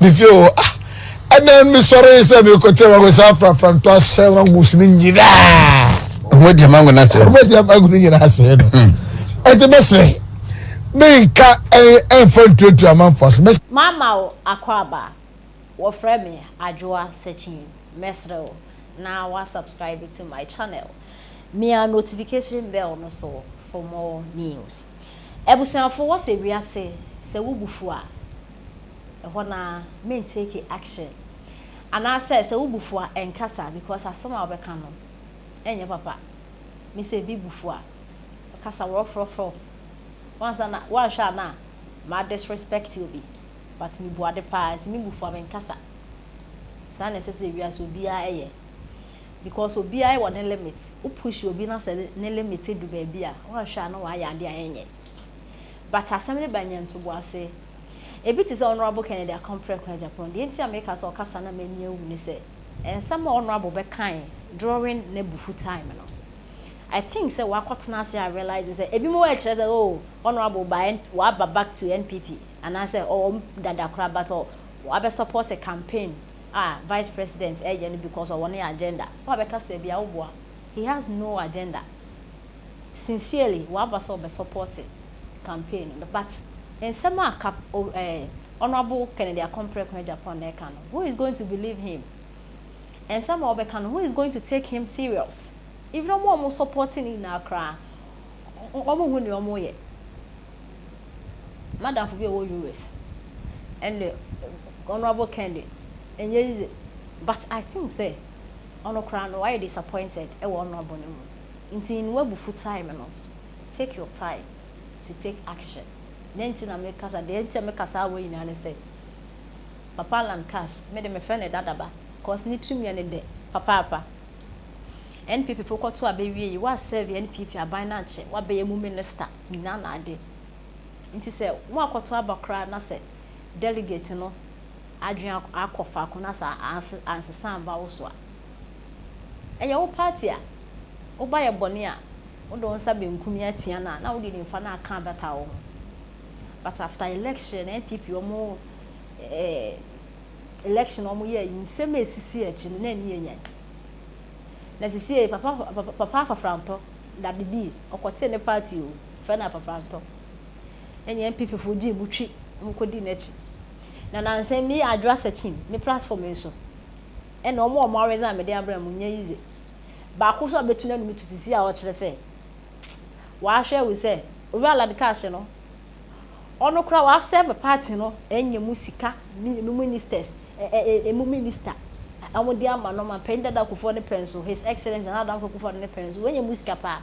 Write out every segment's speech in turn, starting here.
Me fie hɔ ah ɛnna mesɔre sɛ mekɔtɛ mango saa afrafrantɔ asɛ mango so no nyinaa. Ɔmo adi mango no asɛe. Ɔmo adi mango no nyinaa asɛe no. Ɛnti mɛsrɛ menka ɛnfa ntuatua amanfoɔ so. Mama wo akwaaba, wɔfrɛ me Adwoa Sekyee, mɛsrɛ wo na wa subscribe to my channel, mia notification bell no so for more news. Abusuafo wɔsɛ wiase sɛ wo bo fu a ɛhɔ no ara men take action anaasɛ sɛ wo bo fu a ɛnkasa because asɛm a wobɛka no ɛnyɛ papa. Me sɛ bi bo fu a kasa rɔfrɔfrɔf wansa na wanhwɛ a na ma disrespect obi but me bu ade paa nti me bo fu a menkasa. Saa na ɛsɛ sɛ wiase obiara yɛ because obiara wɔ ne limit wo push obi na sɛ ne limit du baabi a wanhwɛ a na wayɛ ade a ɛnyɛ but asɛm no ba nya ntoboase ebi te sɛ Honourable Kennedy Akompreko Agyapong deɛ nti a meka sɛ ɔkasa na m'ani awu ne sɛ nsɛm a Honourable bɛkae during n'abufu time no I think sɛ wakɔtena ase a realize sɛ ebinom ɛkyerɛ sɛ oh Honourable ba waba back to NPP anaasɛ ɔwɔ dada koraa but wabɛ support a campaign a vice president ɛyɛ no because ɔwɔ ne agenda. Wabɛka sɛ bia woboa. He has no agenda. Sincerely, waba sɛ ɔbɛ support campaign no but nsɛm a cap eh, Honourable Kennedy Akompreko Agyapong na ɛka no, who is going to believe him? Nsɛm a ɔbɛka no, who is going to take him serious? Even ɔmo a ɔmo support no nyinaa koraa, ɔmo hu nea ɔmo yɛ. M'adamfo bi a ɔwɔ US ɛnde Honourable Ken de ɛnyɛ easy but I think sɛ ɔno koraa no wayɛ disappointed ɛwɔ Honourable no mu nti in w'abufu time no take your time to take action. Dɛn nti na mekasa deɛ nti a meka saa wei nyinaa ne sɛ Papa Alan Cash me de mefrɛ no dadaba cause ne tirim yɛ no dɛ papaapa. NPP fo kɔto aba wie yi wa serve NPP aban no akyɛ wabɛyɛ mu minister nyinaa na ade nti sɛ mo akɔto aba koraa na sɛ delegate no adwene akɔ faako na sɛ ansesa amba wo so a ɛyɛ wo party a woba yɛ bɔne a wode wo nsa benkum yi atia no a na wode nimfa no aka abata wo ho but after election NPP wɔn eh, election wɔn yɛ yi nsɛm a esisi akyi no na ani yɛ nyan na sisi yɛ papa papa papa afafrantɔ dade bi ɔkɔte ne party o fɛ na afafrantɔ ɛne NPP fo gye mu twi wɔn kɔdi n'akyi na nansa mi Adwoa Sekyim me platform yi so ɛna wɔn a wɔn aresign mede abrɛ mo nyɛ yize baako nso a bɛtu n'anum tu sisi a ɔkyerɛ sɛ wahwɛ ahu sɛ Owura Alan Cash no ɔno koraa waserve party no ɛnyɛ mu sika mu ministers emu minister wɔn de ama no ma panyin dada Kufuor ne pɛn so His Excellence Nana Addo Dankwa Akufo-Addo ne pɛn so wɔnyɛ mu sika paa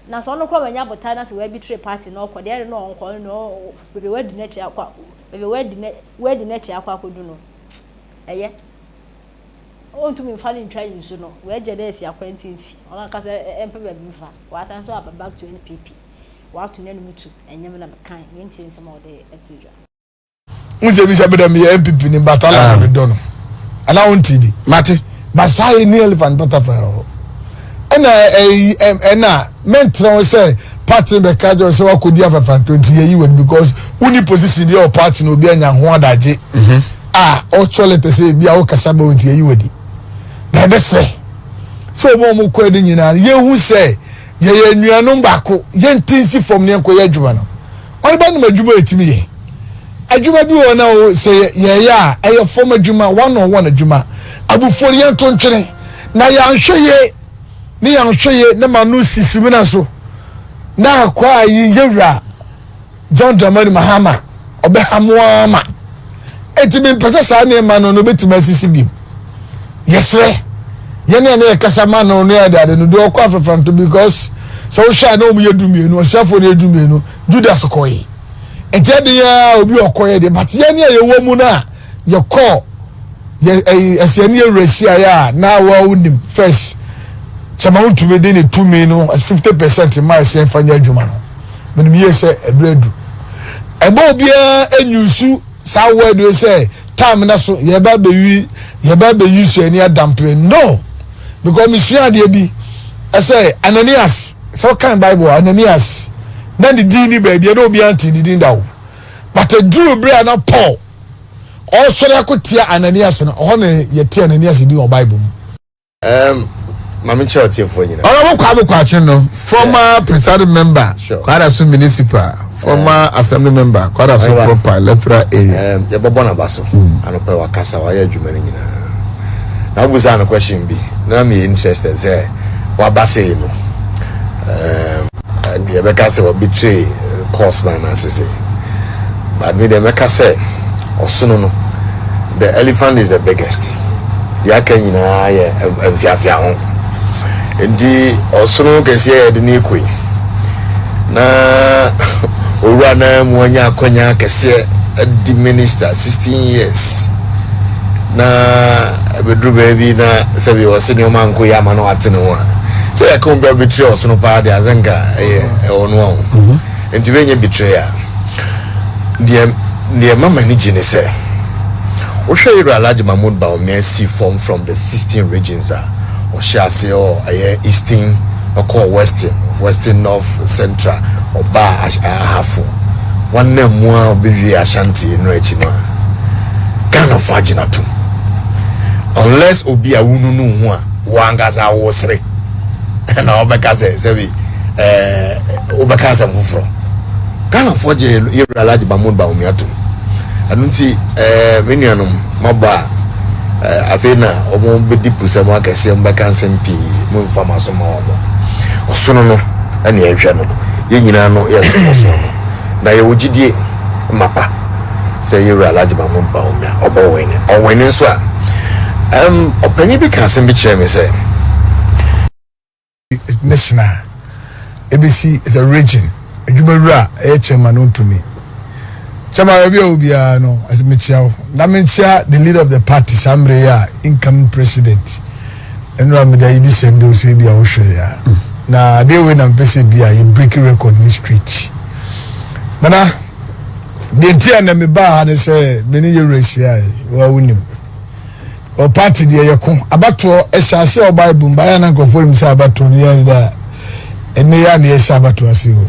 na sɛ ɔno koraa wanya abotan na sɛ wɔabitire party na ɔkɔ deɛ ɛde no ɔnkɔ no baabi wadi n'akyi akɔ baabi wadi ne wadi n'akyi akɔ akɔdu no ɛyɛ ɔntumi nfa ne ntwa nsu no wɔagya dɛ asi akwanti mfi ɔno ankasa ɛmpɛ baabi mfa wasan so aba back to NPP wato n'anum tu ɛnyɛm na mekan yɛntie nsɛm a ɔde ato dwa. N sɛ bi sɛ bɛdɛ meyɛ NPP ni but ala na medɔ no anaa wo nti bi mate but saa yɛ ni elephant butterfly wɔ hɔ ɛna ɛyi ɛna mɛntena hɔ sɛ party bɛka kyerɛ sɛ wakɔdi afafranto nti yɛyi wɔ because wonni position bi wɔ party na obi anya ho adagye a ɔtwerɛ letter sɛ ebi a wokasa bɛ nti yɛyi wɔ di na ɛbɛsrɛ sɛ wɔn a wɔn kɔ ɛde nyinaa yɛhu sɛ yɛyɛ nnuanom baako yɛnti nsi fam ne yɛnkɔyɛ adwuma no wɔn ba nom adwuma yɛtumi yɛ adwuma bi wɔ na o sɛ yɛyɛ a ɛyɛ fam adwuma, one on one adwuma. Abufuo no yɛnto ntwene na yɛanhwɛ yie ne yɛanhwɛ yie na ma no si sumina so na akɔ a yi yɛwura John Dramani Mahama ɔbɛha mo ama eti mi mpɛ sɛ saa nneɛma no no bɛtumi asisi bi. Yɛsrɛ yɛne a ne yɛkasa ma no no yɛ ade no deɛ ɔkɔ afrafranto because sɛ wohwɛ a na wɔn yɛ 12, ɔsuafoɔ no yɛ 12, Judas kɔe. Nti ɛde yɛ a obi ɔkɔ yɛ deɛ but yɛne a yɛwɔ mu no a yɛkɔ yɛ ɛyi ɛsɛ ne yɛwura hyia yɛ a na wɔn nim first kyɛnba wontumi de ne tumi no 50% ma ɛsɛ nfa nyɛ adwuma no. Menim yie sɛ ɛberɛ adu ɛbɛ obiara enyusu saa word yi sɛ time na so yɛba abɛyi yɛba abɛyi so ani adampere no because mesua adeɛ bi ɛsɛ Ananias sɛ ɔkan Bible, Ananias na ne din ni baabi ɛna obiara nte ne din da o, but eduru bere a na Paul Ɔresɔre akɔtia Ananias no, ɔhɔ na yɛte Ananias din wɔ Bible mu. Um, Maame nkyerɛ ɔtiefoɔ nyinaa. Honourable Kwame Kwakye no, former presiding member, Sure. Kwadaso Municipal, former assembly member, Kwadaso Ɔyɛ proper electoral area. Yɛbɛbɔ n'aba so. Anɔpɛ wakasa, wayɛ adwuma no nyinaa. Na wobusaa no question bi, na meyɛ interested sɛ waba sei no. Yɛbɛka sɛ wabetray course no anaasɛ sei. But me deɛ mɛka sɛ ɔsono no, the elephant is the biggest. Deɛ aka nyinaa yɛ mfiafia ho. Nti ɔsono kɛseɛ yɛde no kɔ yi, na owura no mu anya akwanya kɛseɛ adi minister 16 years na ɛbɛduru baabi na sɛbi ɔse nneɛma nkɔ yi ama na wate ne ho a, sɛ yɛka obi a wobɛtiri ɔsono paa deɛ, asɛ nka ɛyɛ ɛwɔ no a ho. Nti wɛnyɛ betray a, deɛ mama no gye ne sɛ wohwɛ yɛwura Alhaji Mahmood Bawumia si fam from the 16 regions a ɔhyɛ ase, ɔ ɛyɛ Eastern, ɔkɔɔ Western, Western, North, Central, ɔbaa Ahafo, wɔnam mu a ɔbɛwie Ashanti no akyi no a, Ghanafoɔ agyina tom, unless obi a wonunu ho a wɔankasa wosere na wɔbɛka sɛ sɛbi wobɛka asɛm foforɔ. Ghanafoɔ gye yɛwura Alhaji Mahmood Bawumia tom. Ɛno nti me nuanom mabɔ a afei na wɔn bɛdi pusɛm akɛseɛ, wɔn bɛka nsɛm pii, mo nfa ma so ma wɔn. Ɔsono no ɛna yɛhwɛ no, yɛn nyinaa no yɛsom ɔsono no na yɛwɔ gyidie mapa sɛ yɛwura Alhaji Mahmood Bawumia ɔbɔ wɛne ɔwɛne nso a ɔpanyin bi ka asɛm bi kyerɛ me sɛ National ebesi is a region adwumawura a ɛyɛ chairman no ntumi chairman baabi a obiara no ɛsɛ mekyia wo na mekyia the leader of the party saa mmerɛ yi a incoming president ɛnura meda yi bi sɛnde o sɛ bi a wohwɛ ya na adeɛ wei na mpɛ sɛ bi a yɛ break record ne straight. Nana, deɛ nti a na mebaa ha ne sɛ me ne yɛwura hyia yi, wa wonim ɔ party deɛ yɛko abatoɔ ɛhyɛ ase a ɔbaa ebum baayɛ na nkurɔfoɔ nim sɛ abatoɔ no yɛ da ɛnɛ yɛ a na yɛhyɛ abatoɔ ase o,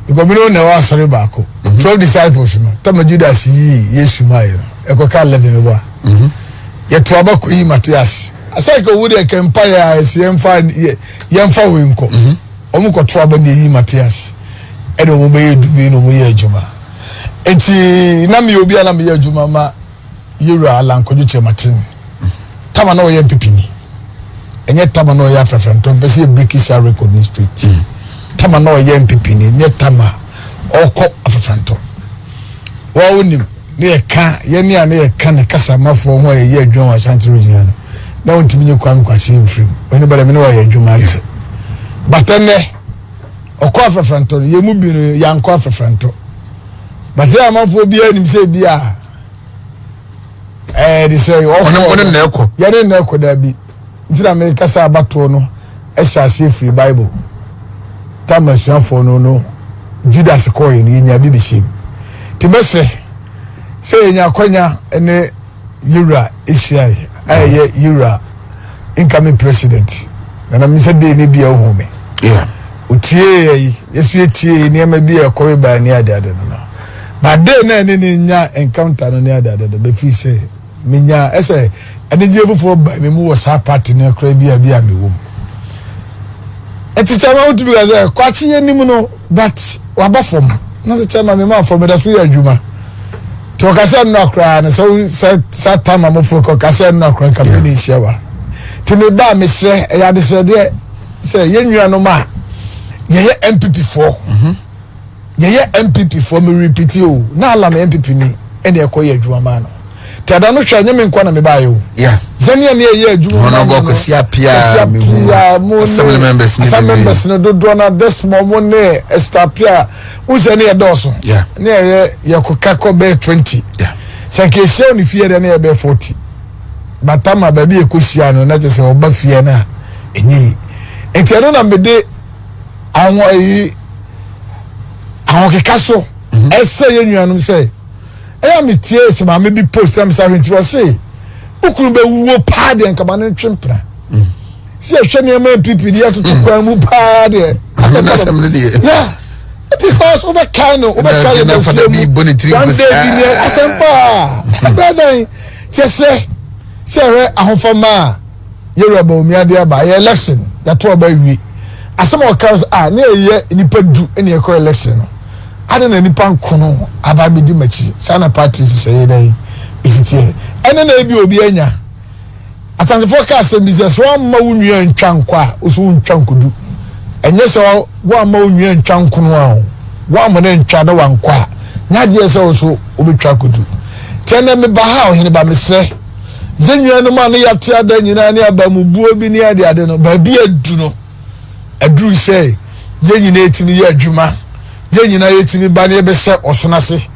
because mi ne na ɛwɔ asɔre baako, 12 disciples no tama Judas yii Yesu maa yɛ no, ɛkɔka 11 bɛ bɔ a yɛto aba kɔ yi Matias asai ka owu deɛ kɛmpa yɛ a ɛsɛ yɛmfa yɛmfa wei nkɔ. Wɔn kɔto aba na eyi Matias ɛna wɔn bɛyɛ dumi na wɔn yɛ adwuma. Eti na meyɛ obi a na meyɛ adwuma ma yɛwura Alan Kwadwo Kyerematen tama na ɔyɛ mpipini, ɛnyɛ tama na ɔyɛ afrɛfrɛntɔ mpɛ sɛ yɛ break saa record ni straight. Tama na ɔyɛ mpipini, nyɛ tama ɔkɔ afrɛfrɛntɔ. Wɔn onim ne yɛka yɛne a ne yɛka ne kasamafoɔ ho a yɛyɛ adwuma wɔ Ashanti Region no na wɔntumi nye Kwame Kwakye mfirim wɔn ba dɛm ne wɔyɛ adwuma akyɛ, but ɛnɛ ɔkɔ afrɛfrɛntɔ no, yɛn mu bi no yɛankɔ afrɛfrɛntɔ, but yɛ amanfoɔ biara nim sɛ bi a ɛɛ de sɛ ɔkɔ ɔne na ɛkɔ. Yɛne na ɛkɔ daabi. Nti na mekasa abatoɔ no ɛhyɛ aseɛ firi Bible tam asuafoɔ no Judas kɔɔyɛ no, yɛnya bi bɛhyɛ mu. Nti mɛsrɛ sɛ yɛnya akwanya ne yɛwura Israel a ɛyɛ yɛwura incoming president nana mi sɛ dee ne bi a ohu me otie yɛ yi, yɛso yɛtie nneɛma bi a ɛkɔwe baa ne adeade no but dee na ɛne ne nya encounter no ne adeade no bɛfiri sɛ menya ɛsɛ anigye foforɔ ba me mu wɔ saa party no koraa bi a mewɔ mu. Ɛti kyɛma wotumi ka sɛ Kwakye yɛ nim no, but waba fam na de kyɛma me ma fam meda so yɛ adwuma. Nti ɔka sɛ nnora koraa no sɛ sɛ saa tam a mofo kɔ ka sɛ nnora koraa nka me ne nhyia wa. Nti meba a mesrɛ, ɛyɛ adesrɛdeɛ sɛ yɛn nuanom a yɛyɛ NPP foɔ, yɛyɛ NPP foɔ, me repeat o, na ala na NPP ni ɛna ɛkɔ yɛ adwuma maa no. Nti ada no hwɛ, ɛnyɛ me nkwa na mebaayɛ o. Sɛnea ne ɛyɛ adwuma maa no no, Kwasi Appiah, Kwasi Appiah mo ne assembly members ne assembly bebree. members no dodoɔ na Desmond mo ne Esther Appiah wosɛ ne yɛ dɔɔso ne yɛyɛ yɛkɔka kɔ bɛyɛ 20. Sɛ nka ehyia wɔ ne fie deɛ ne yɛ bɛyɛ 40, batama baabi yɛ kɔ hyia no na kyerɛ sɛ ɔba fie no a ɛnyɛ yi. Nti ɛno na mede aho ayi ahokeka so ɛsɛ yɛn nuanom sɛ ɛyɛ a metie sɛ maame bi post na mesa hwɛ nti ɔse wokunu bɛwuo paa deɛ nkama no ntwe mpena sɛ yɛhwɛ nneɛma NPP de yɛtoto kwan mu paa deɛ Maame no asɛm no deɛ. Yeah. Because wobɛkae no, wobɛkae no fada bi bɔ ne tiri one day bi ne asɛm paa ɛbɛyɛ dɛn tiɛ srɛ sɛ ɛhwɛ ahofama a yɛwura Bawumia de aba. Ɛyɛ election, yɛato aba awie. Asɛm a ɔka sɛ ah, ne ɛyɛ nipa 10 ɛne ɛkɔ election no, ade na nipa nkono aba abɛdi m'akyi. Saa na party nhyehyɛ yɛ dɛn ɛsiteɛ. Ɛne na ebi obi anya Asantefoɔ ka asɛm bi sɛ woamma wo nua ntwa nkɔ a, wo so wontwa nkodu. Ɛnyɛ sɛ woamma wo nua ntwa nkono a o, woamma no ntwa na wankɔ a, nyɛ adeɛ sɛ wo so wobɛtwa akodu. Nti ɛnɛ meba ha, ɔhene ba, mesrɛ yɛn nuanom a ne yɛate ada nyinaa ne abamubuo bi ne adeade no, baabi adu no, aduru sɛ yɛn nyinaa yɛtumi yɛ adwuma, yɛn nyinaa yɛtumi ba ne yɛbɛhyɛ ɔsono ase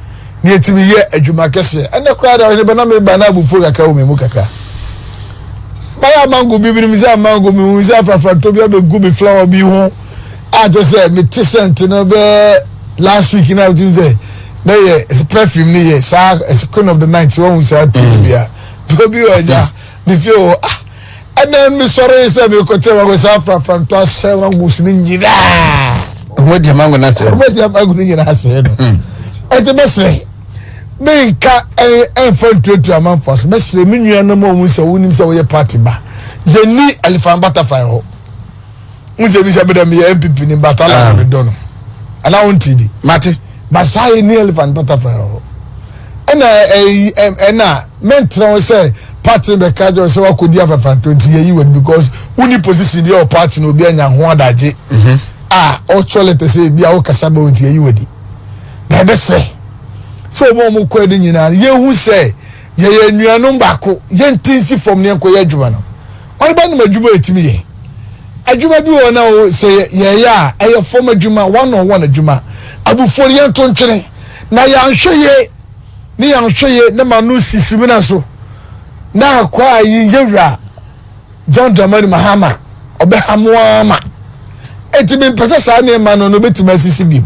ne yɛtumi yɛ adwuma kɛseɛ. Ɛnɛ koraa deɛ, ɔhene ba, na meba na abufuo kakra wɔ me mu kakra. Bayɛ amango bi binom sɛ amango, mehu sɛ afrafrantɔ bi abɛgu me flower bi ho a kyɛ sɛ mete sɛnte no bɛɛ last week na wotumi sɛ na yɛ perfume no yɛ saa queen of the night, wɔhu saa tu bi a bi wɔ agya me fie wɔ. Ah, ɛnɛ mesɔre sɛ mekɔtɛ mango, saa afrafrantɔ asɛ mango so no nyinaa. Ɔmo di amango na sɛ. Ɔmo di amango no nyinaa sɛ no. Ɛnti bɛsrɛ, menka ɛnfa ntuatua amanfoɔ so, bɛsrɛ me nuanom a wɔn sɛ wonim sɛ wɔyɛ party ba, yɛni elephant butterfly hɔ n sɛ bi sɛ bɛdɛ meyɛ NPP ni batala na medɔ no anaa wɔn ti bi. Mate. Ba saa yɛni elephant butterfly hɔ. Ɛna ɛyi ɛna mɛntena hɔ sɛ party bɛka kyerɛ sɛ wakɔdi afrafrantɔ nti yɛyi wɔ because wonni position bi a wɔ party na obi anya ho adagye a ɔtwerɛ letter sɛ ebi a wokasa bɛ wɔ nti yɛyi wɔ di. Na ɛbɛsrɛ sɛ wɔn a wɔn kɔ ɛde nyinaa no, yɛhu sɛ yɛyɛ nnuanom baako, yɛnti nsi fam ne yɛnkɔyɛ adwuma no. Ɔde ba nom adwuma a yɛtumi yɛ adwuma bi wɔ na sɛ yɛyɛ a ɛyɛ fam adwuma, one on one adwuma. Abufuo no yɛnto ntwene na yɛanhwɛ yie ne yɛanhwɛ yie ne ma no si sumina so na akɔ a yi yɛwura John Dramani Mahama ɔbɛha mo ama. Eti mempɛ sɛ saa nneɛma no bɛtumi asisi bi.